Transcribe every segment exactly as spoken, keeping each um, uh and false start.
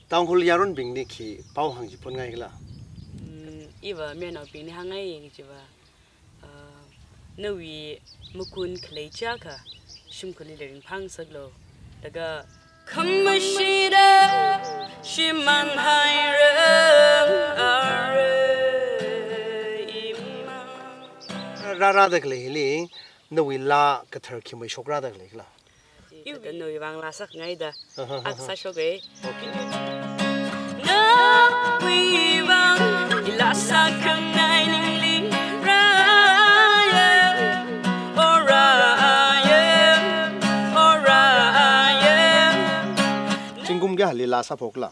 Tangkhul yaronbingli khi pao hāngchiphun ngaikhala? Mm, iva mayarnaobingli hāngngai kajiva, ah, nawui makun khalei chiyākha shimkhurli ringphāngasaklu. Laga khamashida shimānhaira are ima. Rārāda khalei hili, nawui laa kathar khi mashokrada khaleikhala? Iwui nawui vang laa sāngaida. Aha, aha. Ak sāshoka. Okay. Nawui vang i laa sākhangai ningli rāya, o rāya, o rāya. Zingkum kayāli laa sāphokla?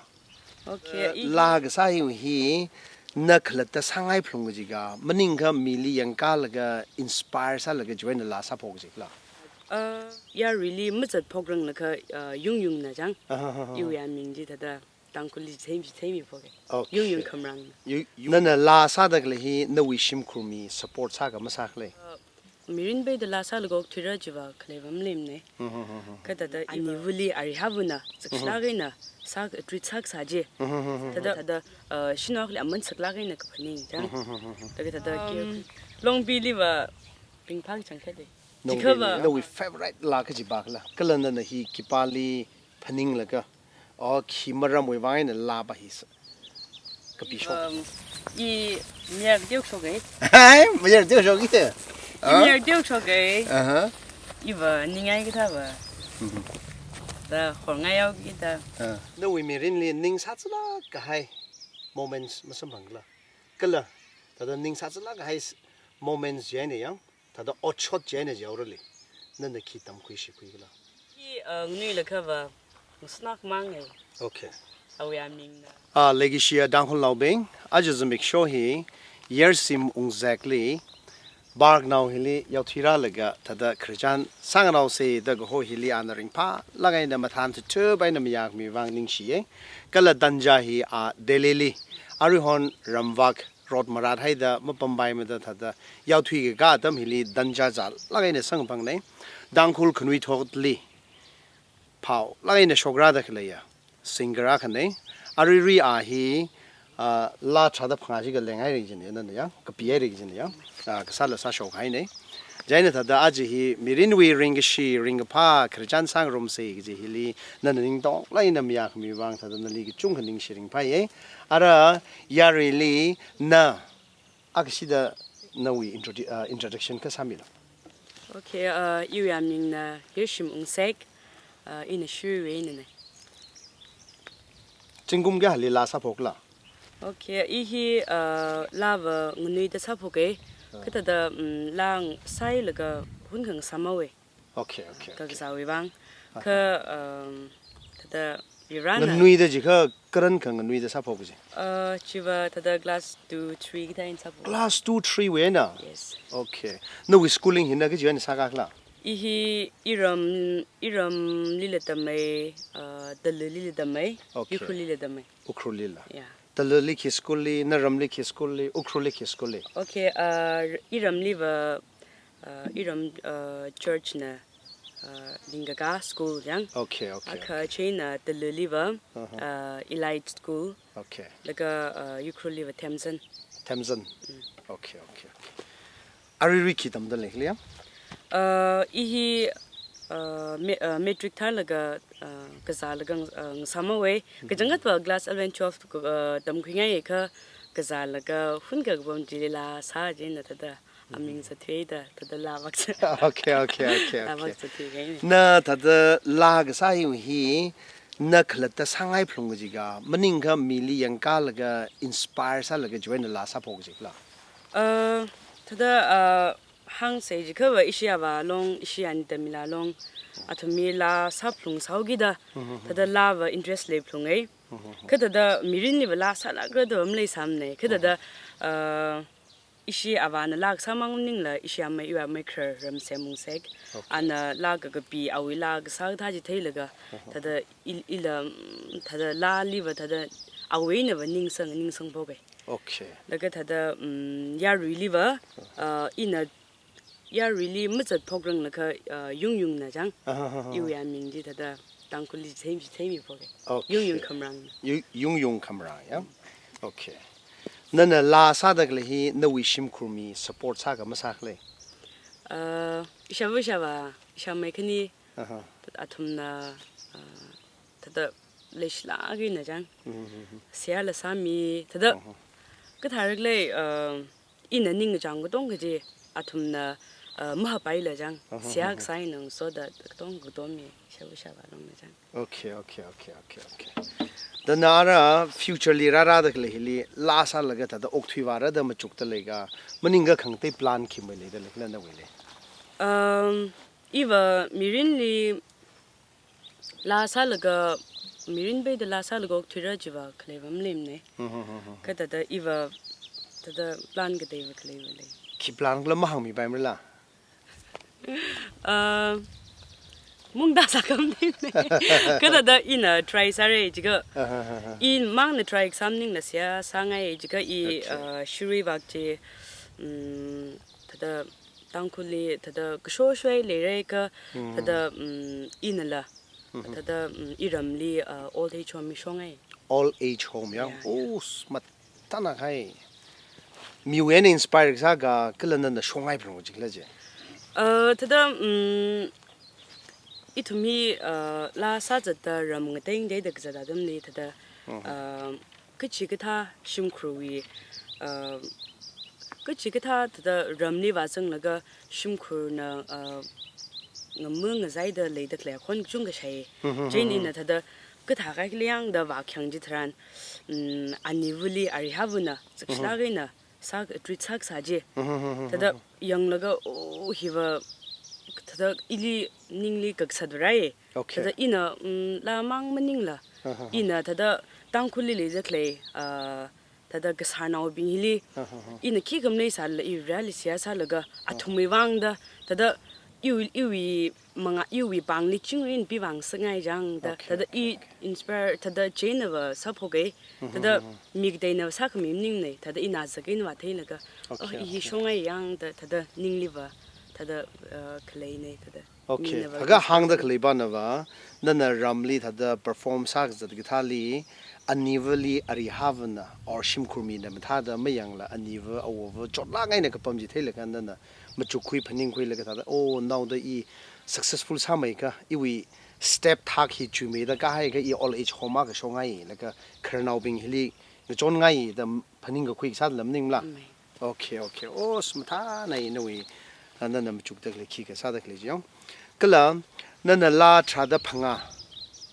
Okay, i laa kasā hi, hi na khalatta sāngai phalung kaji ka, maningkha mili yangkalaga inspire sālaga chiwui eina laa sāphok kajila? Uh, yaruili mazatphok ranglakha, uh, Yungyungna chang. Aha, aha, aha. Iwui aming chi thāda Tangkhulli theimi, theimiphoka. Okay. Yungyung Khamrang. Yu-, yu-, nana laa sāda khalei hi nawui shimkhur mi support sāka masākhala? Uh, mirin peida laa sālaga okthuira chiva khaleiva maleimana. Mhm, mhm, mhm. Kha thāda anivali arui havana, mhm, saklāk eina sā, treat sākasā chi. Mhm, mhm, mhm. Thāda, thāda, uh, shanaoli aman saklāk eina kaphaning chang. Mhm, mhm, mhm. Thāda, thāda, um, Longpiliva ringphāchang khalei. Longpili, chikhava nawui favorite laa kaji pakhala? Kala nana hi khipāli phaninglaga, o, khi maramwui vang eina laa pa hi s-, kapishok. Um, i mayar teokshoka. Hai, mayar teokshoka. I mayar teokshoka. Aha. Iva ningai kathāva. Mhm. Da horngai yao kita. Ah. Nawui mirinli ning sāchalāk kahai moments masamphangkhala? Kala, thāda ning sāchalāk kahai s-, moments chi eina yang, thāda otshot chi eina yaorali, nana khi tamkhui shikhuikhala? Hi, uh, nganuilakhava, ngasnāk manga. Okay. Awui amingna. Ah, leikashiya Tangkhulnaobing, aja zimiksho hi, Yersim Wungzekli, park nao hili yaothuirālaga, thāda khararchan sānganaosa da kaho hili ana ringphālāk eina mathān thuithup eina mayākhami vang ningshiya. Kala tanja hi a Delhili, aruihon ramvak, rot marat haida mapampaimada thāda yaothui kaka atam hili tanja zālāk eina samphangna. Tangkhul khanuithotli phaolāk eina shokrada khaleiya singer akhana. Aruirui a hi, ah, laa tharāda phangā chi khalenghai ri kajina nana ya, kapihaira kajina ya. Ah, kasāla sāshokhaina. Chieina thāda aja hi mirinwui ringkashi, ringkaphā, khararchan sāngarumsa kaji hili, nana ningtonglāk eina mayākhami vang thāda nali kachungkha ningshi ringphāya. Ara yaruili na akashida nawui introdu-, uh, introduction kha sāmilu. Okay, uh, iwui amingna Yersim Wungzek, uh, ina Shirui einana. Zingkum kayāli laa sāphokla? Okay, i hi, uh, laava nganuida sāphoka. Ah. Kha thāda, um, laa sāhailaga hunkha ngasāmhaowa. Okay, okay, okay. Kakazāwui vang. Aha. Kha, um, thāda Varivarana. Nganuida jiakha karankha nganuida sāphok kaji? Uh, chiva thāda class two, three kathā eina sāphok. Class two, three wui eina? Yes. Okay. Nawui schooling hina kajiwui eina sākakhala? I hi iram, iramlila tamma, uh, Delhilila tamma, okay, Ukhrulila tamma. Ukhrulila. Yeah. Delhili khi school li, naramli khi school li, Ukhrulli khi school li? Okay, uh, iramliva, uh, iram, uh, church na, uh, lingkaka school yang. Okay, okay, okay. Akha chieina Delhiliva, uh-huh, uh, Elite School. Okay. Laga, uh, Ukhrulliva Thamsan. Thamsan. Mm. Okay, okay, okay. Aruirui khi tamda leikhala? Uh, i hi, uh, me-, uh, matric tharlaga, uh, kazālaga, uh, ngasāmhaowa. Hmm. Kachangkhatva class eleven, twelve, uh, tamkhuingai kha kazālaga hunkha kapam chili laa sā chieina thāda, hmm, aming zatthuida, thāda laa vak sā. Okay, okay, okay, okay. Laa vak zatthuingai. Na thāda laa kasā hi, hi, na khalatta sāngai phalung kaji ka, maningkha mili yangkalaga inspire sālaga chiwui eina laa sāphok kajila? Uh, thāda, uh, hāngsa jiakhava ishi avā long, ishi ani tamila long, athumli laa sāphalung sāhaokida, mhm, thāda laava interest leiphalunga. Mhm. Kha thāda mirinliva laa sālākra da maleisāmana. Kha thāda, mhm, uh, ishi avāna laa kasā mang maningla, ishi amei, iwui amei kharar Ramsem Wungzek. Okay. Ana laa kakapi, awui laa kasā kathā chi theilaga, mhm, thāda il-, ila, mm, thāda laaliva thāda awui einava ningsang, ningsangphoka. Okay. Laga thāda, mm, yaruiliva, uh, ina yaruili mazatphok ranglakha, uh, Yungyungna chang. Aha, aha, aha. Iwui aming chi thāda Tangkhulli theimi theimi phoke. Okay. Yung yung khamrang. Yu-, yung yung khamrang, ya? Okay. Nana laa sāda khalei hi nawui shimkhur mi support sāka masākhala? Uh, ishāva ishāvā, ishāmei khani, Aha. athumna, uh, thāda leishilāk eina chang. Mhm, mhm. Seihāla sāmi, thāda Aha. kathārakhala, uh, ina ningchāng katonga chi, athumna, uh, mahapaila chang. Aha, Seihā aha. kasā eina ngasoda katonga katonga mi, ishāva ishāvā longna chang. Okay, okay, okay, okay, okay. Thāda ara future li rārāda khalei hili, laa sālaga thāda okthui vāra da machukda leika, maningakha khangatei plan khi mei leida leikhala nawuili? Um, iva mirinli laa sālaga, mirin peida laa sālaga okthuira chiva khaleiva maleimana. Mhm, mhm, mhm. Kha thāda iva, thāda plan kateiva khaleiva lei. Khi plan khala mahāngmipaimara la? Uh, mungda sākhamni. Kha thāda ina try sāra chiakha. Aha, aha. Imangna try kasā maningla seihā sāngai chiakha i, Okay. uh, Shirui vak chi, um, thāda Tangkhulli, thāda kashoshoi leira kha, Hmm. thāda, um, inala. Mhm. Thāda, um, iramli, uh, old age home mi shongai. Old age home, ya? Yeah, yeah. Oh, s-, mathānakahai. Miwui eina inspire kasā ka, kala nana shongai phalung chikhala chi? Uh, thāda, um, ithum hi, uh, laa sāzatda ram ngatei ngateida kazat atamli thāda, Mhm. uh, kachikathā shimkhurwui, uh, kachikathā thāda ramli vāzanglaga shimkhurna, uh, ngama ngazaida leida khalei akhon kachungkha shai. Mhm, Chieina mhm. ina thāda kathākahai khala yangda vākhyang chitharan, mm, anivali arihāvana, Mhm. zakshilāk eina sā, treat sākasā chi. Mhm, mhm, mhm, Thāda mhm. yanglaga, oh, hiva, thāda ili ningli kakasat rai. Okay. Thāda ina, mm, laa mang maningla. Aha, aha. Ina thāda Tangkhulli leida khalei, ah, thāda kasarnaobing hili. Aha, aha. Ina khikha maleisālala i Vareli seihā sālaga, Aha. athumwui vangda, thāda iwui, iwui manga, iwui pāngli chingri eina pivāngasakngai chang da, Okay, thāda okay, i okay. inspire, thāda chieina va sāphoka, Mhm, thāda mhm. mi kateina va sākhami maningmana, thāda ina zak eina vātheilaga, Okay, oh, i hi okay. shongai yang da, thāda ningli va, thāda, uh, khaleinei, thāda. Okay, mina va thākha inspire hāngda sāmi. Khaleiva nava, nana ramli thāda perform sākazat kathāli, anivali arihāvana, or shimkhur mina mathāda mayangla, aniva, awova, chotlāk eina kapam chi theilaga nana machukkhui phaningkhuilaga thāda, oh, naoda i successful sāmeikha, iwui step thak hi chuimeida kahai kha i old age home akha shongai, laga khararnaobing hili ngachonngaiya da phaningkakhui kasā lam maningla. Mei. Okay, okay. Oh, s-, mathānai nawui, ah, nana machukda khalei khikha sāda khalei chi yang. Kala, nana laa tharāda phangā,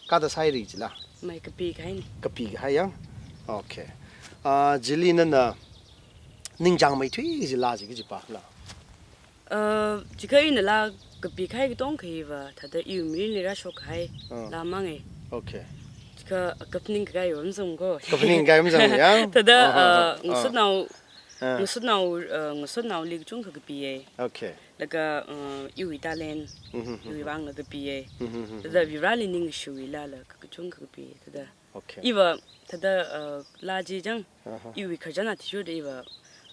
kathāda sāhaira chila? Mei, kapikahaina. Kapikahai yang? Okay. Ah, chili nana ningchāngmeithui kaji laa chi kaji pākhala? Uh, chiakha ina laa kapikahai katonga hiva, thāda iwui mirinli rāshokkahai Ah. laa mangai. Okay. Chiakha kaphaning kakaiva mazangko. Kaphaning kakai mazang ya? Thāda, Ah, ah, uh, ah, ah. ngasotnao, Ah. ngasotnao, uh, ngasotnaoli kachungkha kapiya. Okay. Laga, uh, iwui talent, Mhm, mhm. iwui vangla kapiya. Mhm, mhm, Thāda mhm. Vareli ningshiwui laala kachungkha kapiya. Thāda Okay. iva, thāda, uh, laa chi chang, Aha. iwui khararchan athishurda iva,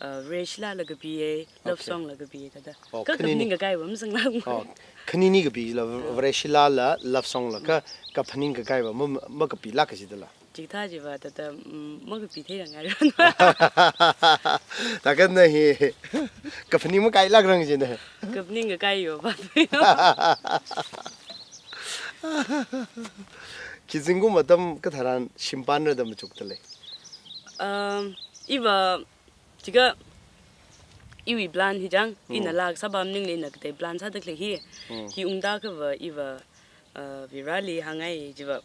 uh, Vareshilala kapiya, love Okay. songla kapiya, thāda. Oh, Kha khanini. kaphaning kakaiva mazangla. Oh, khanini kapila, Ah. Vareshilala love songla kha, kaphaning kakaiva ma, ma, makapilāk kajidala. Chikathā chiva thāda, mm, makapi theiranga. Thākha na hi, kaphaning makailākrang jina. Kaphaning kakaiva. Khi zingkum atam katharan shimpānra da machukda lei? Um, iva, chiakha iwui plan hi chang, Hmm. ina laa sāpam maningla ina katei plan sāda khalei hi. Hmm. Hi ungda akhava iva, uh, Vareli hāngngai chiva,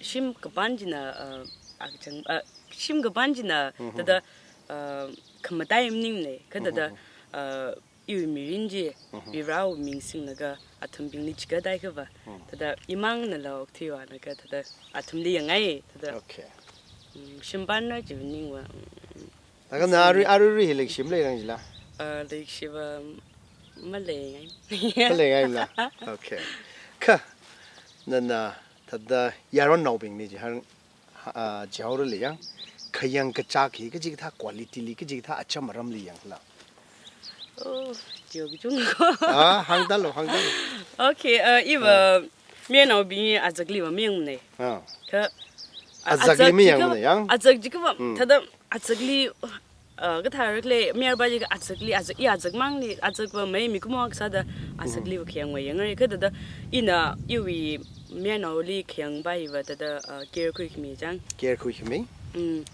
shim kapān china, uh, akachang, uh, shim kapān china, Hmm, hmm, thāda, hmm. uh, khamatai maningmana, kha Hmm, thāda, hmm, hmm. uh, iwui mirin chi, Mhm. Varewui ming singlaga athumbingli chikatda akhava, Mhm. thāda imangnala okthuiva laga thāda athumli yangngai, thāda. Okay. Mm, shimpānra chiva ningva, mm, Thākha na arui, singna. Aruirui hi leikashi maleirang jila? Ah, leikashiva maleingai. Maleingaila? Okay. Kha, nana thāda yaronnaobingli chihān ha, ah, chihaorali yang, khayang kachak hi kachikathā quality li, kachikathā acham aramli yangkhala? Oh, chiva kachungkha. Ah, hāngdalu, hāngdalu. Okay, uh, iva, Ah. Mayarnaobing hi azakliva mayangmana. Ah. Kha azakli azak mayangmana, jikha, yang? Azak jikha va, hmm, thada azakli, uh, kathāra khala, mayarva jikha azakli, azak, i azakmangna, azakva mai mikumo kasāda, hmm, azakliva khayangva yangra. Kha thada ina iwui mayarnaoli khayangva hiva thada, uh, care khuikhami chang. Care khuikhami? Mm.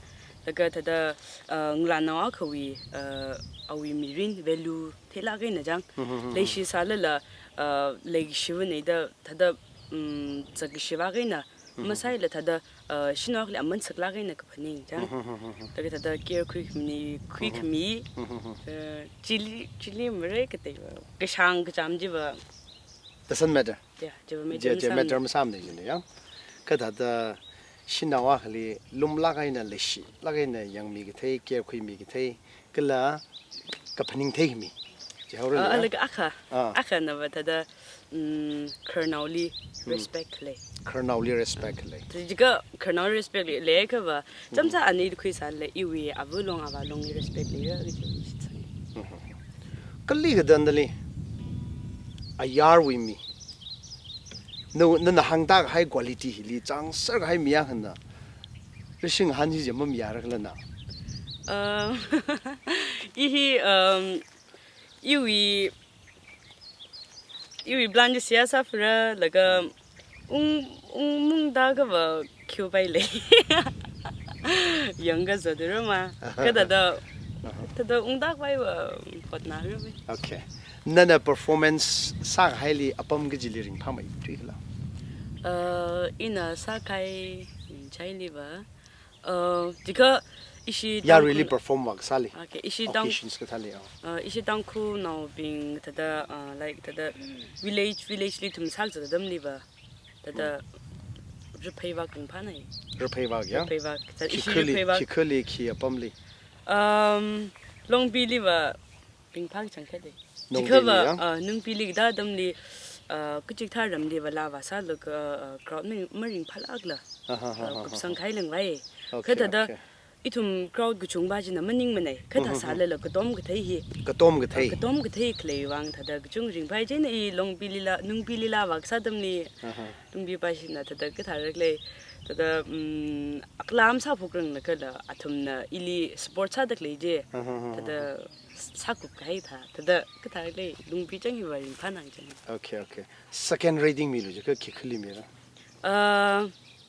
Laga thada, uh, ngalānao akhawui, uh, awui mirin value theilāk eina chang. Hmm, hmm, hmm, hmm. Leishi sālala, uh, leishiva nei da thada, um, zakkashiva eina, hmm, masāla thada, uh, shanao akhali aman saklāk eina kaphaning chang. Hmm, hmm, hmm, hmm, hmm. Laga thada care khuikhami, khuikhami. Hmm, hmm, hmm, hmm. Uh, chili, chili mara kateiva, kashāng kachām chiva. Doesn't matter. Yeah, chiva matter, je, je masāmana. Matter masāmana jina, yang. Kha thada shanao akhali lumlāk eina, leishilāk eina yangmi kathei, care khuimi kathei, kala kaphaning theimi. Chihaora, ah, ya? Laga akha, ah, akhanava thada, mm, khararnaoli, hmm, respect khalei. Khararnaoli respect khalei. Thada jikha khararnao respect lei, leiakhava, hmm, chāmsā ani khuisālala iwui ava long avā longli respect leira kaji shitsang. Hmm. Kali kathāda nali, ayarwui mi. Na, nana hāngda kahai quality hili chāngser kahai mi akhana. Rishing han hi jemam yarakla na. Um, i hi, um, iwui, iwui plan chi siya sāphara, laga ung, ungmungda kava khiupai lei. Yangkazat rama. Kha thada, thada ungda khavaiva hotnara mai. Okay. Nana performance sākahaili apam kajili ringphāmeithui khala? Uh, ina sākahai, mm, chailiva. Uh, jikha ishi Tangkhul, yaruili perform vākasāli. Okay, ishi Tang-, occasions kathāli, oh. Uh, ishi Tangkhulnaobing thada, uh, like, thada village, village li ithum sākazat atamliva. Thada, hmm, Raphei vak ringphānai. Raphei vak, ya? Raphei vak. Thada ishi khikhali, Raphei vak. Khikhali, khi apamli? Um, Longpiliva ringphā chang kha de. Nungpili, chikhava, ya? Uh, Nungpili kathā atamli, uh, kachikathā ramliva laa vāsālaga, uh, crowd mi maringphālākla. Aha, aha, uh, aha, kupsang kahai lengvai. Okay, kha thada, okay, ithum crowd kachungva china maningmanei. Kha thā, mhm, sālala katom kathei hi. Katom kathei. Uh, katom kathei khaleiwui vang thada kachung ringphai china i Longpilila, Nungpilila vākasā atamli. Aha. Longpiva china thada kathāra khalei. Thada, mm, aklam sāphok rangna kala athumna ili support sāda khalei je. Aha, aha, aha. Thada sākup kahai thā, thada kathāra khalei Longpi chang hiva ringphānang chang. Okay, okay. Second rating milu jiakha khikhali mira? Ah,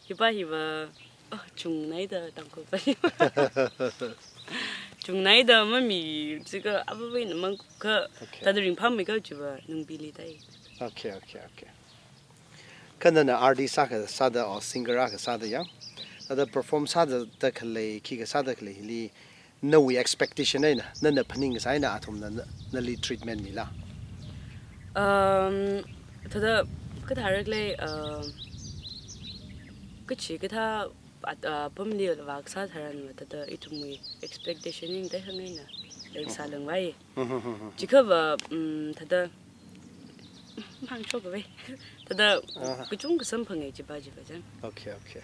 hiva hiva, oh, chungnaida Tangkhulva hiva. Chungnaida mami jiakha avāva̱na mang kha, okay, thada ringphāmei kha chiva Nungpili tai. Okay, okay, okay. Kha nana artist akha sāda, or singer akha sāda ya. Thada perform sāda, da khalei, khikha sāda khalei hili, nawui expectation eina, nana phaning kasā eina athumna na, nali treatment mila? Um, thada kathāra khalei, um, kachikathā at-, uh, apamli vākasā tharanva thada ithumwui expectation eina thāhāng eina leisā lengvai. Mhm, mhm, mhm. Chikhava, um, thada mahāngshok khavai. Thada, aha, kachungkha samphanga chiva chiva chang. Okay, okay.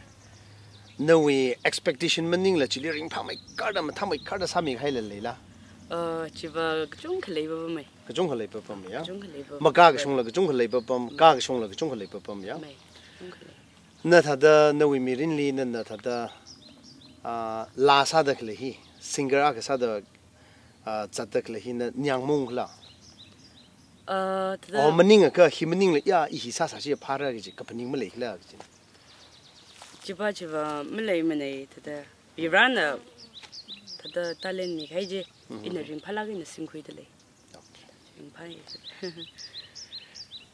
Nawui expectation maningla chili ringphāmeikharda, mathāmeikharda sāmikahaila leila? Uh, chiva kachungkha leiva pamei. Kachungkha leiva pam ya? Kachungkha leiva pam. Makakashungla kachungkha leiva pam, kakashungla kachungkha leiva pam ya? Mei, kachungkha lei. Na thada nawui mirinli nana thada, ah, laa sāda khalei hi, singer akha sāda, ah, zatda khalei hi na ningyāng maungkhala? Ah, thada, oh, maningakha, hi maningla ya, i hi sāsā chi phāra kaji kaphaning maleikhala kaji? Chiva chiva maleimanei thada. Varivarana thada talent mikahai je, mhm, ina ringphālāk eina singkhuida lei. Ringphāi.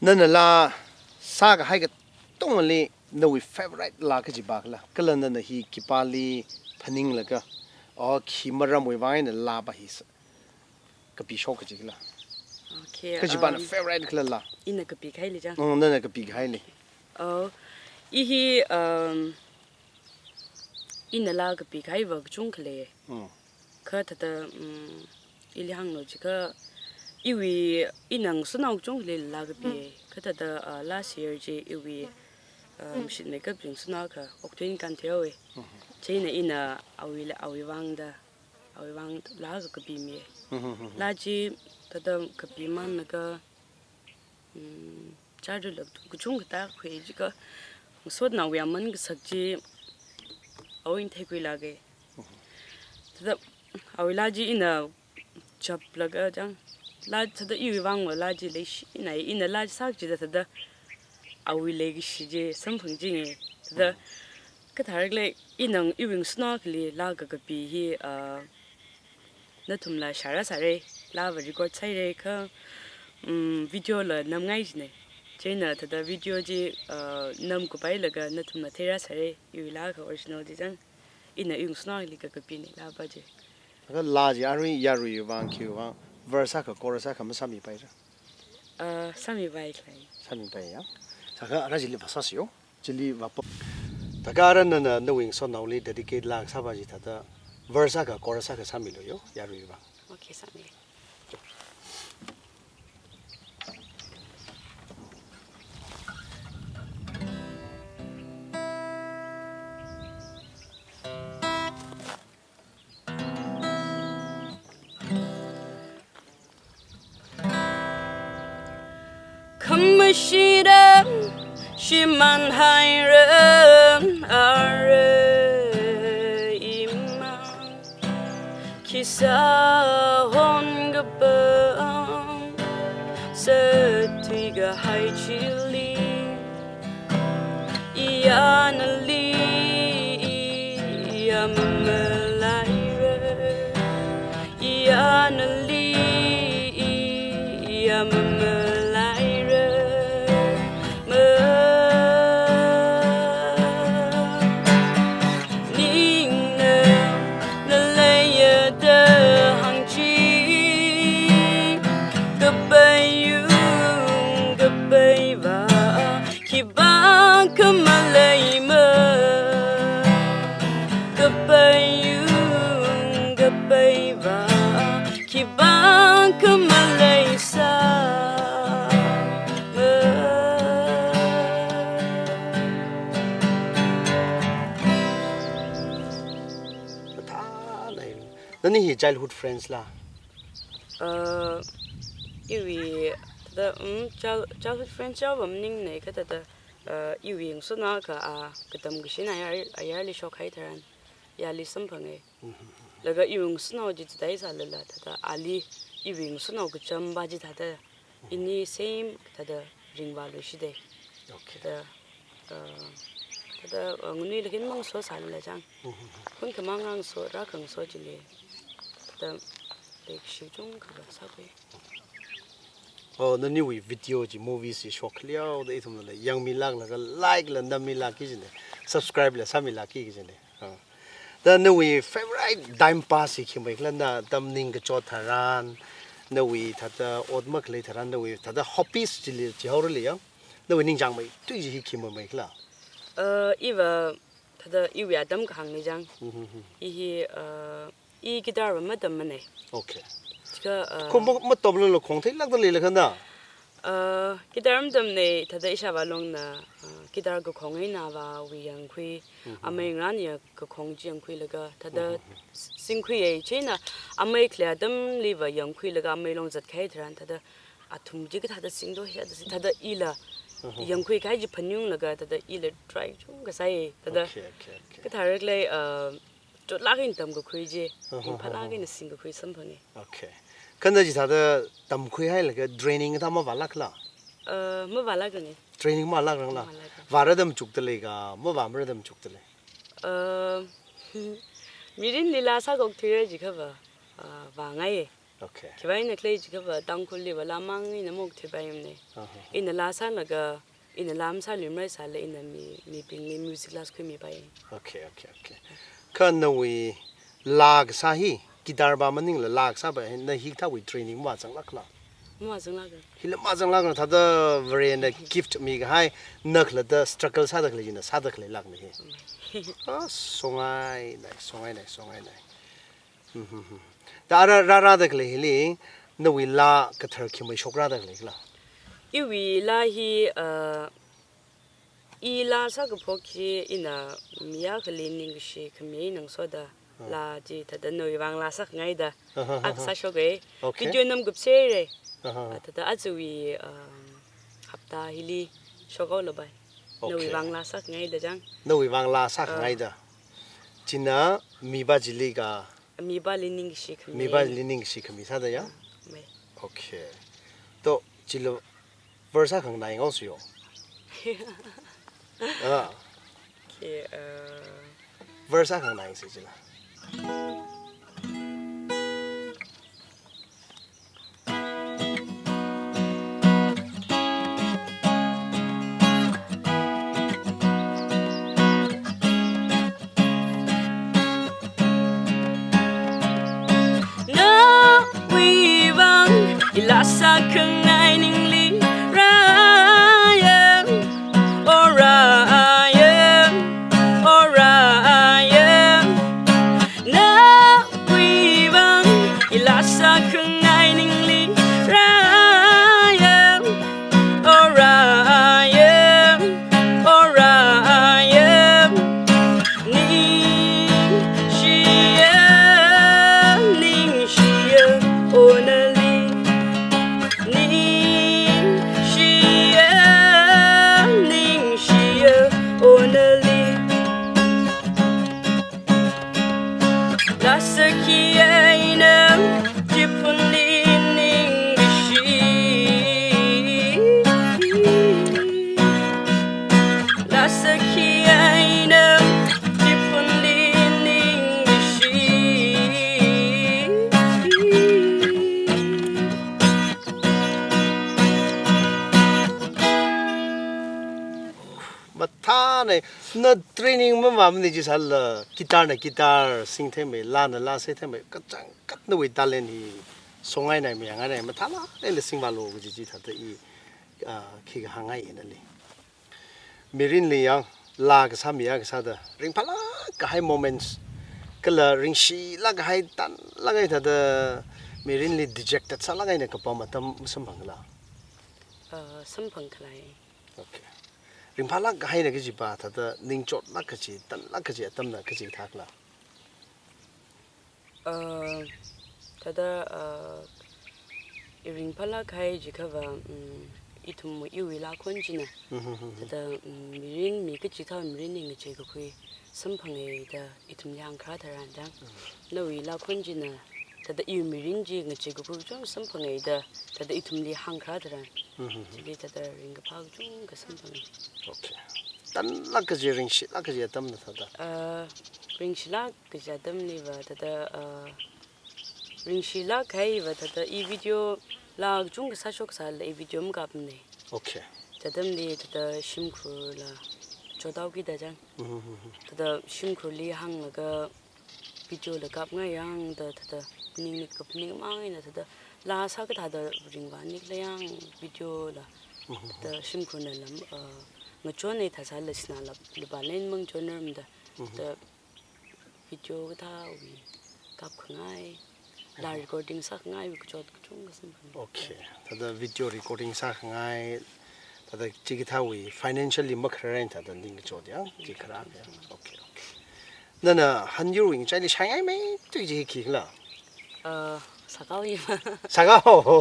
Nana laa sākahai katongali nawui favorite laa kachiva khala? Kala nana hi khipāli phaninglaga, or khi maramwui vang eina laava hi s-, kapishok kaji khala? Okay, kachivana, um, favorite khala laa? Ina kapikahaili chang. Mm, nana kapikahaili. Oh, i hi, um, ina laa kapikahaiva kachungkha lei. Mm. Kha thada, mm, ili hānglu jiakha, iwui, ina ngasotnao kachungkhali laa kapi. Mm. Kha thada, uh, last year chi iwui, uh, mashitmeikap chi ngasotnao akha, Okthuin Kantheo e. Mhm. Chieina ina awuila, awui vangda, awui vang laa akha kapimi. Mhm, mhm, mhm. Laa chi thada kapimānlaga, mm, chāra lak kachungkha tākhui jiakha, ngasotnaowui aman kasak chi awui eina theikhuilāka. Thāda awui laa chi ina chaplaga chang. Laa thāda iwui vangva laa chi leishina, ina laa chi sāki jida thāda awui leikashi chi samphangchinga. Thāda kathāra khala ina iwui ngasotnao akhali laa kakapi hi, ah, nathumla shāra sāra, laava record sāhaira kha, mm, video la namngai jina. Chieina thāda video chi, ah, namkupailaga nathumla theira sāra, iwui laa kha original chi chang. Ina iwui ngasotnao akhali kakapina laa pa chi. Laga laa chi arui yaruiwui vang, khiwui vang, verse akha chorus akha masāmipaira? Ah, sāmipai khalei. Sāmipai ya. Sākha ara chili vāsāsiyo. Chili vāpa. Thākha ara nana nawui ngasotnaoli dedicate laa sāpa chi thāda verse akha chorus akha sāmiluyo, yaruiwui vang. Okay, sāmi. Khamashida shimānhaira ara ima, khisā honkapam sāthui kahai chili. Iya nali, iya mamalaira. Iya nali, iya mamalaira. Ma ningna naleiya da hāngchi, kapai yung kapai va, khipākha maleima. Kapai yung kapai va, khipākha maleisāma. Mathālāk eina. Nani hi childhood friends la? Uh, iwui, thāda, um, child-, childhood friends yaowa maningmana kha thāda, uh, iwui ngasotnao akha, ah, katam kashin ayar, ayarli shokhai tharan, yali samphanga. Mhm. Laga iwui ngasotnao chi chithāda sālala, thāda ali iwui ngasotnao kacham pa chi thāda, ini same thāda ringvāluishida. Okay. Thāda, uh, thāda, uh, nganuilāk eina mangasosālala chang. Mhm. Khon khamang ngasot, rākhangaso chili. Thāda, like, shijung kaba sākhui. Oh, naniwui video chi, movies chi shokkhaleihaoda ithumla yangmilāklaga like la nammilāki kajina. Subscribe la sāmilāki kajina. Ah. Da nawui favorite time pass hi khimeikhala, na atam ningkachot tharan, nawui thāda ot makhalei tharan, nawui thāda hobbies chili chihaorali ya, nawui ningchāngmeithui chi hi khimeimeikhala? Uh, iva thāda iwui atam kahāngna chang. Mhm, mhm. I hi, uh, i guitar va matammana. Okay. Chikha, uh, kho ma-, matamlala khong theilākda leilakha na? Uh, guitar matamna, thāda ishāvā longna, uh, guitar kakhong eina avāwui yangkhui, mhm, amei ngarāna kakhong chi yangkhuilaga, thāda, mhm, s-, singkhuiya, chieina amei khalei atamliva yangkhuilaga amei long zatkahai tharan, thāda athum chi kathāda singdo hi, thāda sing, thāda ila, mhm, yangkhuikahai chi phaningunglaga, thāda ila try chungkha sāya, thāda. Okay, okay, okay. Kathāra khalei, uh, chotlāk eina tamkakhui chi, aha, ringphālāk eina singkakhui samphanga. Okay. Kha na chithāda tamkhuihailaga training kathā mavālākhala? Uh, mavālākranga. Training mavālākrangla? Mavālākrang. Vāra tamchukda leika, mavāmara tamchukda lei? Uh, mirinli laa sākok thuira jiakhava, uh, vāngaiya. Okay. Khiwuivang eina khala jiakhava Tangkhulliva laa mang eina maokthuipaimana. Aha. Ina laa sālaga, ina laa masāluimara sālala ina mi, mibingli music class khuimipai. Okay, okay, okay. Kha nawui laa kasā hi, guitar pa maningla laa kasā pa hi, na hikathāwui training mavāzanglākhala? Mavāzanglāka. Hila mavāzanglāka, thāda Varena gift mikahai, na khalatta struggle sāda khalei china sāda khaleilākna hi. Mm. Ah, songainai, songainai, songainai. Mhm, mhm. Da ara rārāda khalei hili, nawui laa kathar khimei shokrada khaleikhala? Iwui laa hi, uh, i laa sākaphok hi ina mi akhali ningkashi khami eina ngasoda, ah, laa chi thāda nawui vang laa sākhangaida, aha, aha, akha sāshoka. Okay. Video namkupserra. Aha. Ah, thāda ajawui, um, hapta laa hili shokhaolapai. Okay. Nawui vang laa sākhangai da chang. Nawui vang laa sākhangai da. Ah. China mipā chili ka. Mipāli ningkashi khami. Mipāli ningkashi khami sāda ya? Ah, mei. Okay. To, chilo verse akha nganāngaosi yo. Ah. Okay, uh, verse akha nganāsi chila. Nawui vang i laa sākhangai ningli rāya, oh rāya, oh rāya. Nawui vang i laa sākhangai ningli rāya, oh rāya, oh rāya. Ningshiya, ningshiya, oh nali. Ningshiya, ningshiya, oh nali. Laa sāki eina chiphunli ningkashi. Laa sāki eina chiphunli ningkashi. Mathāna, na training mamamni jisālala, guitar na guitar singtheimei, laana laa singtheimei, kachangkhat nawui talent hi songainai, mayangainai, mathālāk eina singvālu kaji chi thāda i, ah, khikha hāngngai nali. Mirinli yang, laa kasā mi akha sāda, ringphālāk kahai moments, kala ringshilāk kahai tanlāk kahai thāda, mirinli dejected sālāk eina kapam atam masamphangla? Ah, samphangkhalei. Okay. Ringphālāk kahaina kajiva, thāda ningchotlāk kaji, tanlāk kaji atamna kaji thākhala? Uh, thāda, uh, i ringphālāk kahai jiakhava, mm, ithum iwui laa khon china. Mhm, mhm. Thāda, mm, mirin mi kachikathā mirin hi ngacheikakhui samphanga da ithumli hāngkharā tharan chang. Mhm. Nawui laa khon china, thāda iwui mirin chi ngacheikakhui kachungkha samphanga da, thāda ithumli hāngkharā tharan. Mhm. Chili thāda ringkaphā kachungkha samphanga. Okay. Tanlāk kaji, ringshilāk kaji atamna thāda? Ah, ringshilāk kaji atamliva thāda, ah, ringshilāk kahaiva thāda i video laa kachungkha sāshok sālala i video makapmana. Okay. Chi atamli thāda shimkhurla chothaoki da chang. Mhm, mhm, mhm. Thāda shimkhurli hānglaga video la kapngai yang da thāda phaning nikka phaning mang eina thāda laa sākathāda ringvānikla yang video la. Mhm. Thāda shimkhurna lam, uh, ngachonna thāsālala sinā la lupā len mang chonram da. Mhm. Thāda video kathāwui kapkhangai, laa recording sākhangaiwui kachot kachungkha samphanga. Okay. Thāda video recording sākhangai, thāda chikathāwui financially makharar eina thāda ningkachot yang, chi kharā ya. Okay, okay. Nana hanyurwui ngachaili shaingaimei tui chi khikhala? Uh, sakao hiva. Sakao.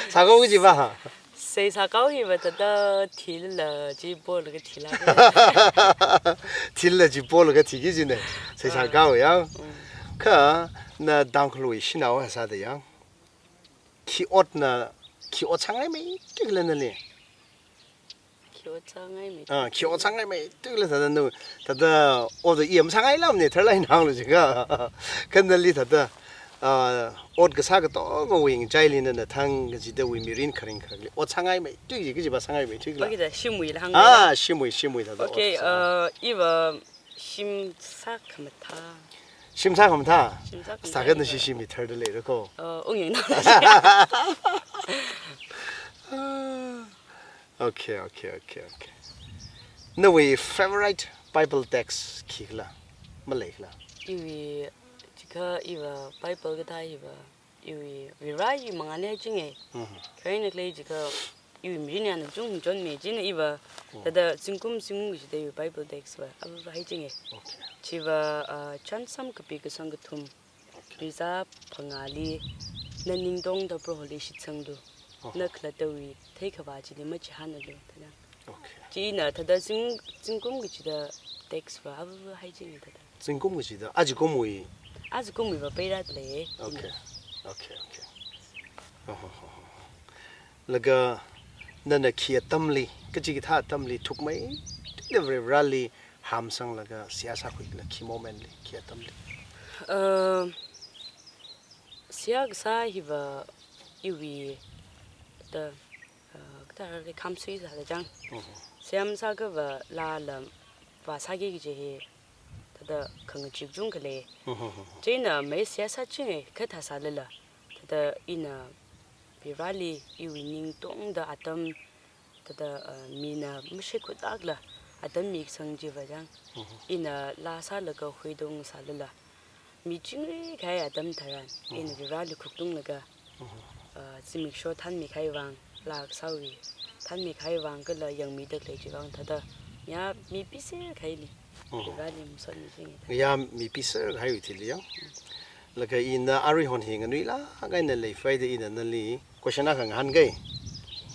Sakao kajiva? Sei sakao hiva thāda thilala chi polaga thilāka. Thilala chi polaga thiki jina. Sei sakao ya. Mm. Kha na Tangkhulwui shanao sāda ya, khi otna, khi ot sāngaimei tuikhala nali? Khi ot sāngaimei. Ah, khi ot sāngaimei tuikhala thāda nu, thāda ot da i masāngailāmana, tharlāk eina hānglu jiakha. Kha nali thāda, ah, ot kasā katongawui ngachaili nana thang kachidawui mirin kharing kharangli ot sāngaimei tui chi kajiva sāngaimei tuikhala? Okay, da shimwuila hāng. Ah, shimwui, shimwui thāda ot kasā. Okay, uh, iva shim sākhamathā. Shim sākhamathā? Shim sākhamathā. Sākhanā iva. Shi shim mi tharda leira ko. Uh, ungyang na. Okay, okay, okay, okay. Nawui favorite Bible text khikhala? Maleikhala? Iwui, chikha iva Bible kathā iva, iwui Varewui mangāli haichinga. Mhm. Kha ina khalei chikha iwui mirin yana chungchon mi china iva, mm, thāda zingkum zingkum kachida iwui Bible text va, ava haichinga. Okay. Chiva, ah, Chānsam kapi kasang kathum. Okay. Rizā phangāli, na ning tongda Proholi shitsanglu. Oh. Na khalattawui theikhavā chili machihānnalu thāda. Okay. Chieina thāda zing, zingkum kachida text va avāva haichinga thāda. Zingkum kachida, ajikumwui. Ajikumwui va peirat lei. Okay. Okay, okay. Oh, oh, oh, oh. Laga nana khi atamli, kachikathā atamli thukmeida Varivarāli hamsanglaga seihā sākhuikhala khi moment li, khi atamli? Uh, seihā kasā hiva iwui thāda, uh, kathāda khamsui sāda chang. Mhm. Seihā masāakhava laa lam vāsāki kaji hi thāda khangachee kachungkha lei. Mhm, mhm. Chieina mai seihā sāchinga kathā sālala, thāda ina Varivarāli iwui ning tongda atam, thāda, uh, mina mashikhutlākla atam mikasang chiva chang. Mhm. Ina laa sālaga huidong sālala, mi chingri kahai atam tharan, mhm, ina Varivarāli khuktunglaga, mhm, uh, zimiksho thanmi kahai vang, laa kasāwui thanmi kahai vang kala yangmida khalei chi vang thāda, ya mi piser kahaili. Mhm. Varivarāli masotmi chinga thāda. Ya mi piser kahaiwui thili ya. Laga ina arui hon hi nganuilāk eina leiphaida ina nali question akha ngahānga.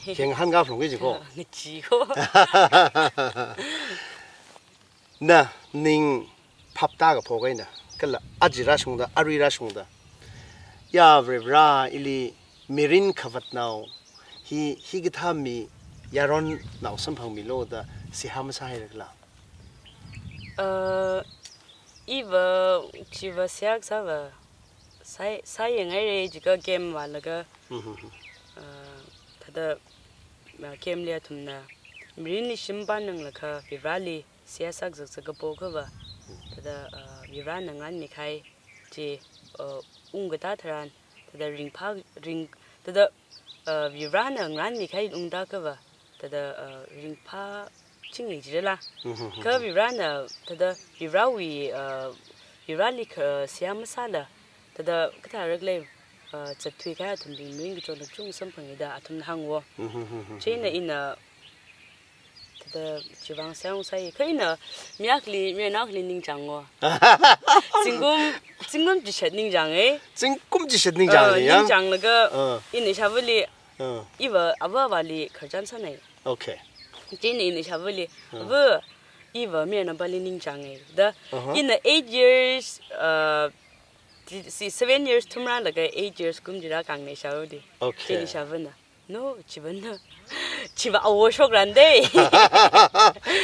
Khi ngahānga phalungki jiko. Ngacheeko. Na ning phaptākaphok eina, kala aja rāshungda, arui rāshungda, ya Varivarā, ili mirin khavatnao, hi, hikathā mi yaronnao samphangmilu da seihā masāhairakhala? Uh, iva chiva seihā kasāva sāi, sāyangaira jiakha camp vālaga, mhm, uh, thāda, uh, camp li athumna mirinli shim pānnanglakha Varivarāli seihā sākazak kapo akhava, thāda, uh, Varivarāna ngarānmi kahai chi, uh, ungkatā tharan, thāda ringphā, ring, thāda, uh, Varivarāna ngarānmi kahai ungda akhava, thāda, uh, ringphāchinga jilala. Mhm, mhm. Kha Varivarāna, thāda Varivarāwui, uh, Varivarāli kha seihā masāla, thāda kathārakhala, uh, zatthui kahai athumbing mirin kachot kachung samphanga da athumna hānga. Mhm, mhm, mhm. Chieina ina thāda chi vang seihā sāi. Kha ina mi akhali, mi akhali ningchānga. Zingkum, zingkum chishat ningchānga. Zingkum chishat ningchānga, uh, ya? Ningchānglaga, uh, ina ishāvāli, uh, iva avāvali khararchan sānai. Okay. Chieina ina ishāvāli, uh, avā, iva mi anaobingli ningchānga da. Uh-huh. Ina eight years, uh, chi, si seven years thumrālaga eight years kum chi rākāngna ishāvāli. Okay. Chieina ishāvāna, no, chiva na, chiva awo shokrandei.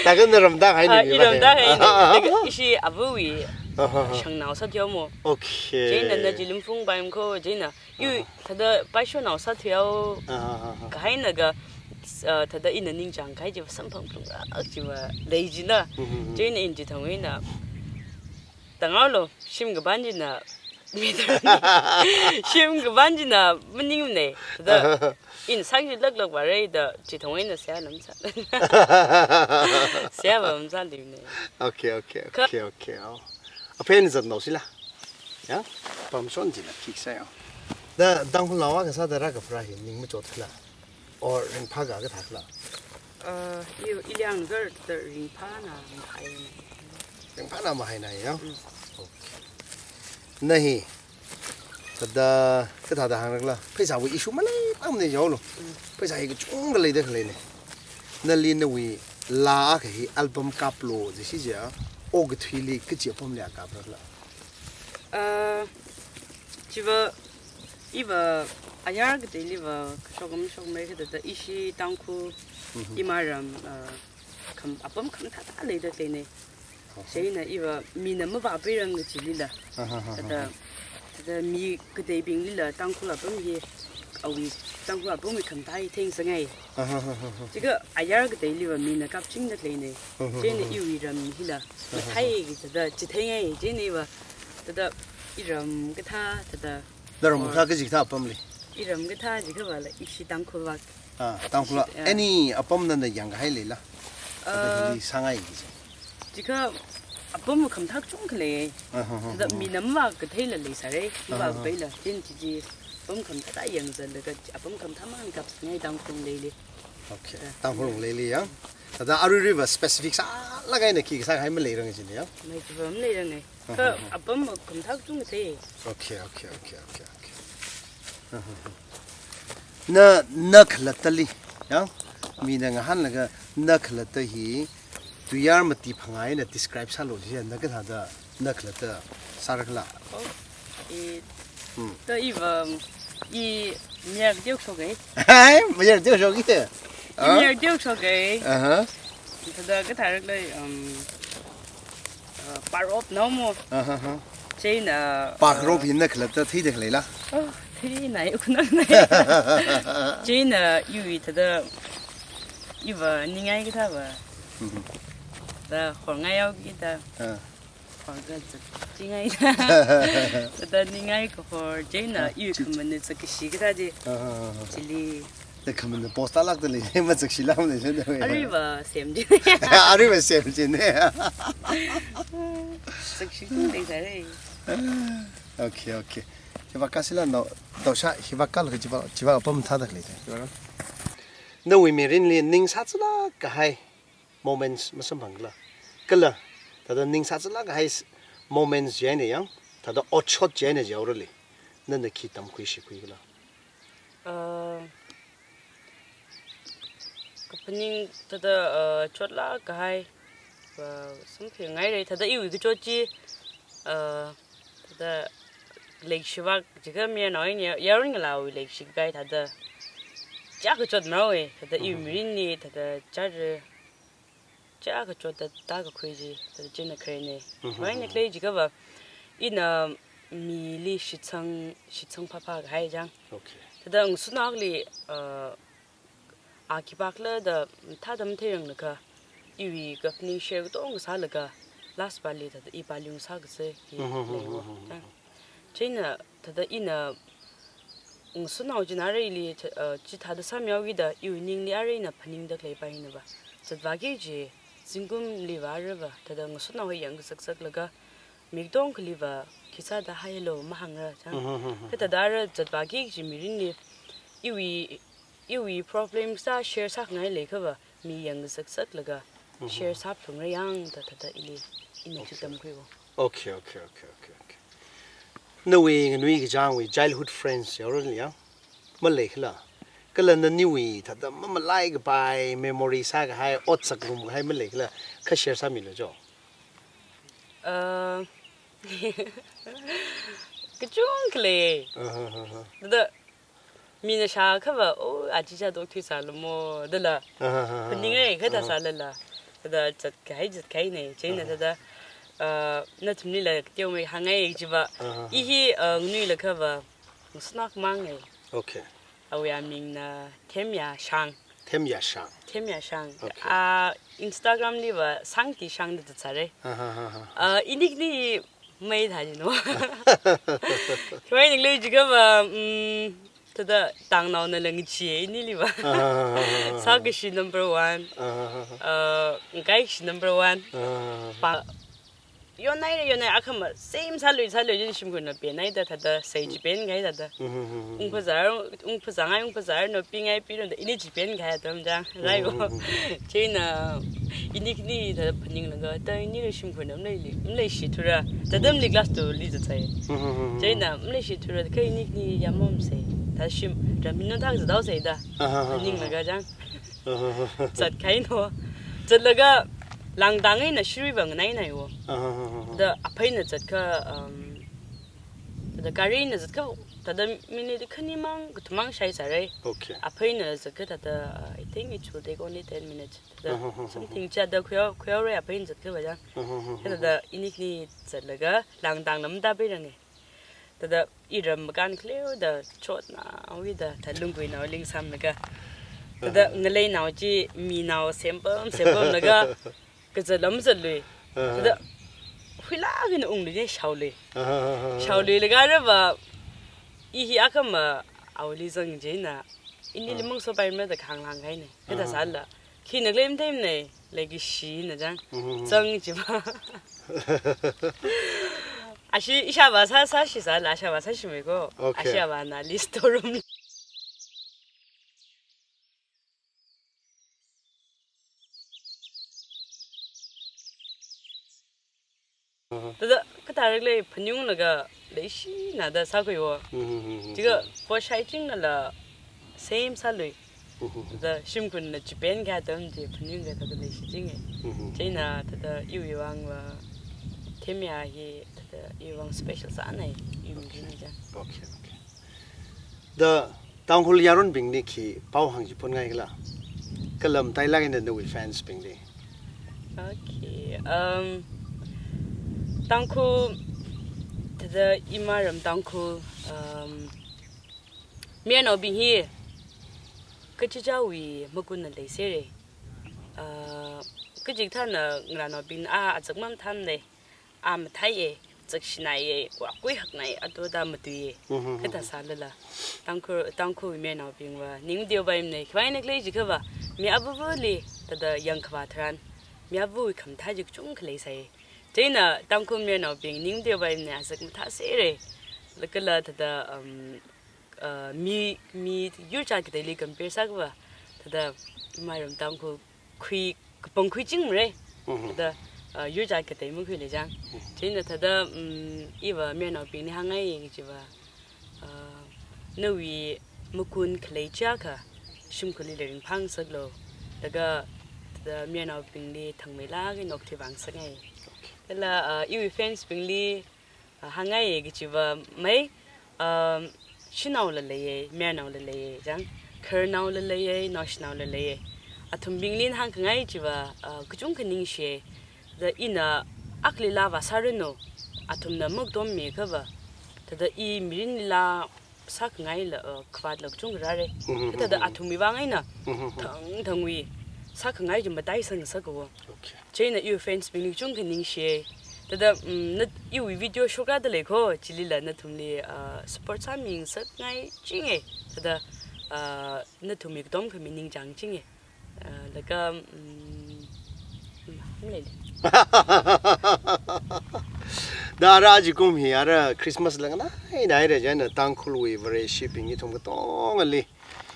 Thākha na ramda haini. Ah, mi i ramda haini. Laga ishi avāwui, aha, shangnao sāthuihaomo. Okay. Chieina na chi limfung paimkho, chieina, yu, aha, thāda paishonao sāthuihao, aha, aha, kahaina ga, uh, thāda ina ningchāng kahai chiva samphang phalungra chiva lei jina. Mhm, mhm. Chieina ina chithang eina, tanghaolu, shim kapan china, mi tharan, shim kapan china maningnei. Thāda, ina sāki laklak vāra da, chithang eina seihā lam sā. Seihā va masāluinei. Okay, okay, kha okay, okay, oh. Aphen zatnao sila. Ya? Pamshon chila khi sāya. Da, Tangkhul nao akha sāda rākapharā hi ning machot khala? Or ringphā kathā khala? Uh, i, ili hāngkha thāda ringphāna mahai. Ringphāna mahaina ya? Mm. Okay. Na hi, thāda, kathāda hāngrakhala? Pheisāwui issue maleipamnei jihaolu. Mm. Pheisā hi kachungkha leida khaleina. Nali nawui laa akha hi album kaplu jisi jiakha, okathuili kachi apamli kaprakhala? Uh, chiva, iva ayar kateiliva kashok mashokmei kha thāda ishi Tangkhul, mhm, imaram, uh, kham, apam khamathā thā leida khaleinei. Aha. Chieina iva mina mavāpairang kachilila. Aha, aha, thāda, aha, thāda mi kateibinglila Tangkhul apam hi, awui, Tangkhul apamwui khamathā hi theingasakngai. Aha, aha, aha. Chiakha ayar kateiliva mina kapchingda khaleinei. Aha, aha. Chieina iwui ram hila, aha, aha, mathei kaji thāda chitheingai, chieina iva, thāda iram kathā, thāda. Naram kathā, or kaji kathā apamli? Iram kathā jiakha vala ishi Tangkhul vak. Ah, Tangkhul vak. Ishi, ah. Any apam nana yangkahai leila? Uh, thāda hili sāngai kaji. Chiakha apam khamathā kachungkha lei. Ah, ah, ah, thāda ah, ah, mina mavākatheila leisāra, ah, ah, ah, mavākapaila. Chieina chi chi apam khamathā yangzanlaga, apam khamathā mang kapsangai Tangkhul Lungleili. Okay. Thāda. Tangkhul Lungleili ya. Thāda aruiruiva specific sālāk eina khi kasā kahai maleiranga jina ya? Mei, chiva maleiranga. Kha, aha, apam khamathā kachungkha thei. Okay, okay, okay, okay, okay. Aha. Na, na khalattali, ya? Mina ngahānlaga na khalatta hi tuiyār mati phangā eina describe sālu jiya, na kathāda na khalatta sāra khala? Oh, i, Hmm. ta iva, i mayar teokshok ai. Hai, mayar teokshok ai. I Ah? mayar teokshok ai. Aha. Thāda kathāra khala, um, uh, parop nao mo. Aha, ha. Chieina, Parop uh, hi na khalatta theida khaleila? Oh, theinai, uknangnai. Chieina, iwui thāda, iva ningai kathāva. Mhm. Da horngai yao kita. Ah. Horga zat tingai. Thāda ningai kahor, chieina, Ah, iwui chi- khamana zat kashi kathā chi. Ah, ah, ah, ah. Chili. Da khamana post lākta lei, mazakshilāk lei, sāda wei. Aruiva sem chi. Aruiva sem chi ne. Zakshi tung deng sāra. Okay, okay. Chiva kasila no, dosha, chiva kal ke chiva, chiva apam thāda khalei. Nawui mirinli ning sāzālāk kahai moments masamphang khala? Kala, thāda ning sāzālāk kahai s-, moments chieina yang, thāda otshot chieina jihaorali, nana khi tamkhui shikhui khala? Uh, kaphaning thāda, uh, chotlāk kahai, uh, samphang ngaira thāda iwui kachot chi, uh, thāda leikashivak jiakha mayarnao eina ya-, yaron ngalāwui leikashi kahai thāda. Chā kachot mara wei, thāda iwui Mhm. mirinli, thāda chāra. Chā kachot thāda tākakhui chi, thāda chieina kharena. Mhm. Khamei eina khalei jiakhava, ina mili shitsang, shitsang phāphā kahai chang. Okay. Thāda ngasotnaoli, uh, a khipākhala da thāda matheiranglakha, iwui kaphaning share katonga sālaga, last pali thāda ipali ung sākasā hi Mhm, mhm, leiwo. mhm, mhm. Chang. Chieina thāda ina ngasotnao china aruili, uh, chithāda sāmihaoki da iwui ningli arui ina phaningda khalei pa hina va. Zatvāki kaji zingkumli va aruiva, thāda ngasotnao hi yangkazak zaklaga, mi katonga khaliva, khisāda hi hello mahāngra chang. Mhm, mhm, mhm. Kha thāda arui zatvāki kaji mirinli, iwui, iwui problem sā share sāngai leiakhava, mi yangkazak zaklaga, Mhm. share sāphalungra yang da thāda ili, ina Okay. chitamkhuiwo. Okay, okay, okay, okay, okay. Nawui nganui kachangwui childhood friends yaorali ya? Malei khala? Kala naniwui thāda mamalai kapai memory sākahai, otsak ngarumkahai malei khala? Kha share sāmilu jo. Uh, kachungkha lei. Uh-huh, uh-huh. Thāda mina shākhava, oh, achicha tok thui sālu mo, dala. Uh-huh, uh-huh, uh-huh. Phaningai kha thā Uh-huh. sālala. Thāda zatkahai, zatkahai nei. Chieina Uh-huh. thāda, uh, nathumlila teomei hāngngai chiva. Uh-huh. I hi, uh, nganuilakhava, ngasotnao mang ai. Okay. Awui amingna Themyashang. Themyashang. Themyashang. Okay. Ah, Instagram liva Sangtishang da zatsāra. Uh-huh, uh-huh. Uh, i nickname mai thā jino. Khamei eina khalei jiakhava, um, thāda tangnaona langchi iniliva. Ah. Sākashi number one. Ah. Uh, ngakaikashi number one. Ah. Pa, yonhaira, yonhai akhama, same sālui, sālui jin shimkhurna penhaida thāda, sei chi penkahai thāda. Mm-hmm. Ungphazār, ungphazāngai, ungphazār no pingai piro da, ini chi penkahai atam chang, raiwo. Mm-hmm. Chieina, ini khani thāda phaninglaga, ta ini shimkhurna maleili, maleishi thura. Thāda mali class two li zatsai. Mm-hmm. Chieina, maleishi thura, kha ini khani yamom sei. Thāda shim, ramino thak zadao sei da. Ah, ah, ah, ah. Phaninglaga chang. Ah, ah, ah, ah. Zatkahai no. Zatlaga, langdang eina shirui vang nai naiwo. Ah, ah, ah, ah, ah. Da aphei eina zatkha, um, thāda gari eina zatkha, thāda minute khani mang, kathum mang shaisāra. Okay. Aphei eina zatkha thāda, uh, I think it will take only ten minutes. Thāda Uh-huh, uh-huh, uh-huh. something cha da khuiyao, khuiyaora aphei eina zatkha va chang. Uh-huh, uh-huh, uh-huh. Kha thāda ini khani zatlaga, langdang lam da peirange. Thāda iram makān khaleo da chotna, awui da, thāda lunggui nao ling samlaga. Thāda Uh-huh. ngalei nao chi, mi nao sempam, sempamlaga, kazat lam zatlui. Aha. Thāda, huilāk eina unglui ne shaolui. Aha, aha, aha. Shaoluilaga rava, i hi akhama, awuili zang chieina. Inili Ah. mang so pai mada khang lang kai ne. Kha thāda Aha. sāla. Khina claim time ne, leikashi na chang. Mhm, mhm. Zang chiva. Ashi ishāvā sā, sāshi sāla, ishāvā sāshimei ko. Okay. Ishāvāna list room. Aha. Thāda, kathāra khala phaninglaga leishina da sākhuiwo. Mhm, mhm, mhm. Chiakha, poshai chingnala, same sālui. Thāda shimkhurna chipen kha atam chi phaning kha thāda leishichinge. Chieina thāda iwui vangva themya hi thāda iwui vang special sānai, iwui mirin ja. Okay, okay. Da Tangkhul yaronbingli khi pao hāngchiphun ngaikhala? Kala matailāk eina nawui fans bingli. Okay. Um, Tangkhul, thāda imaram Tangkhul, um, mayarnaobing hi kachichāwui makunna leisere. Uh, kachikathāna ngarānaobing a azak mamathamne. A mathaiye, zakshinaye, wa kuihaknai, ato da matuiye. Kathā sālala. Tangkhul, Tangkhul mayarnaobingva ning teopaimane, khiwuivang khala jiakhava, mi avavali, thāda yangkhavā tharan, mi avawui khamathā chi kachungkha leisai. Chieina Tangkhul mayarnaobing ning teopaimane, azak mathāsere. Kala thāda, um, uh, mi, mi yurchāt kateili compare sākhava, thāda imaram Tangkhul khui, kapang khuichingmare. Thāda, uh, yurchāt katei makhuile jang. Chieina thāda, um, iva mayarnaobingli hāngngai kajiva, uh, nawui makun khalei chiakha shimkhurli ringphāngasaklu. Laga thāda mayarnaobingli thangmeilāk eina okthuivāngasakngai. Kala, uh, iwui fans bingli, ah, hāngngaiye kajiva mei, um, shanaola leiye, mayarnaola leiye, jang, khararnaola leiye, naoshinaola leiye. Athumbingli hāngkhangai chiva, ah, kachungkha ningshiye. Da ina aklila vāsāranu, athumna makatommikha va, thāda i mirinlila sākhangaila, uh, khavātla kachungkha rāre. Kathāda athumwui vang eina, thangthangwui sākhangai chi mataisangsak kho. Okay. Chieina iwui fans bingli kachungkha ningshiye. Thāda, um, na iwui video shokrāda lei kho, chilila nathumli, uh, support sāmingasakngaichinge. Thāda, uh, nathumwui katom khami ningchāngchinge. Uh, laga, um, um, maleile. Da ara jikum hi ara Christmas la nganai naire, chieina Tangkhulwui Vareshibing ithum katongali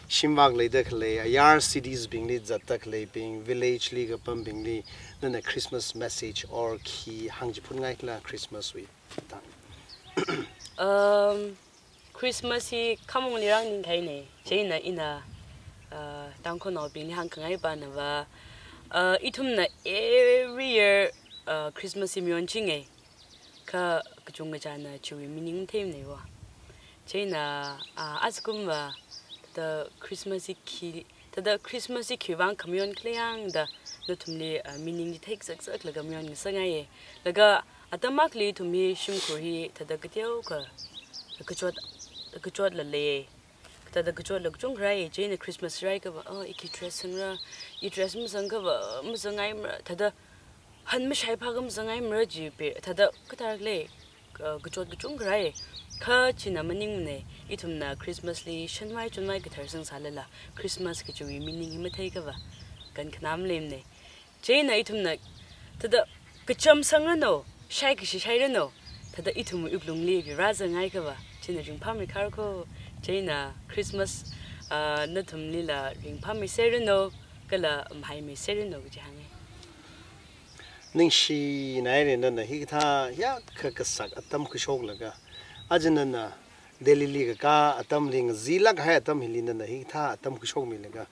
shimvak leida khalei, ayar cities bingli zatda khaleibing, village li kapambingli, nana Christmas message or khi hāngchiphun ngaikhala Christmas wui tang? Um, Christmas hi khamongli rānganingkahaine, chieina ina, uh, Tangkhulnaobingli hāngkhangai panava, uh, ithumna every year, uh, Christmas hi mayonchinge, kha kachungkha china chiwui meaning matheimane wa. Chieina, uh, ajakumva, thāda Christmas hi khi, thāda Christmas hi khiwuivang khamayon khala yang da nathumli, uh, meaning chi theikazakzaklaga mayonngasakngaiye. Laga atam akhali ithum hi shimkhur hi thāda kateokha kachot, kachotla leiye. Thāda kachotla kachungkha rāye, chieina Christmas rāhaiakhava, oh, i khi dress sangra, i dress mazangkhava, mazangngaimara, thāda han mashaiphāakha mazangngaimara jipe, thāda kathar khalei, uh, kachot kachungkha rāye. Kha china maningmane, ithumna Christmas li shanvai chunvai kathar sangsālala, Christmas kajiwui meaning hi matheiakhava, kankhanā maleimane. Chieina ithumna, thāda kacham sangranu, shaikashi shairanu, thāda ithumwui wuklungli rāzangngai khava, china ringphāmeikharkho, chieina Christmas, ah, nathumlila ringphāmeiseranu, kala mahaimeiseranu kaji hānge. Ningshinaire nana hikathā hiyākha kasak atam khuishoklaga, aja nana Delhi li kakā atamli ngazilāk kahai atam hili nana hikathā atam khuishokmilaga,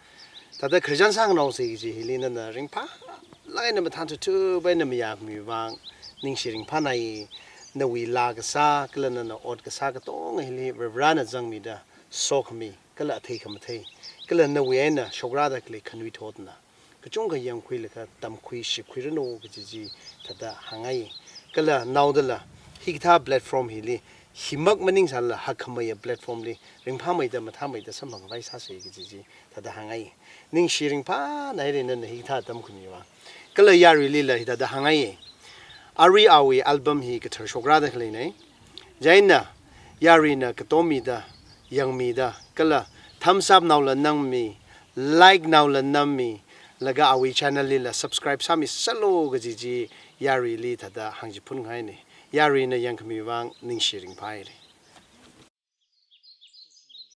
thāda Christian sānganaose kaji hili nana ringphālāk eina mathān thuthup eina mayākhami vang ningshi ringphānai. Nawui laa kasā, kala nana ot kasā katonga hili Varivarana zangmida sokhami, kala athei khamathei, kala nawui eina shokrāda khalei khanuithotna kachungkha yangkhuilaga tamkhui shikhuiranu kaji chi thāda hāngngai. Kala naodala hikathā platform hili, himak maningsālala hakkhameiya platform li ringphāmeida mathāmeida samphangkhavai sāsa kaji chi thāda hāngngai. Ningshi ringphānaire nana hikathā atam khami vang. Kala yaruilila hithāda hāngngai. Arui awui album hi kathar shokrāda khaleine. Chieina, yaruina katommida, yangmida, kala thumbs up naola nammi, like naola nammi, laga awui channel lila subscribe sāmiserlu kaji chi yaruili thāda hāngchiphun ngaine. Yaruina yangkhami vang ningshi ringphāhaire.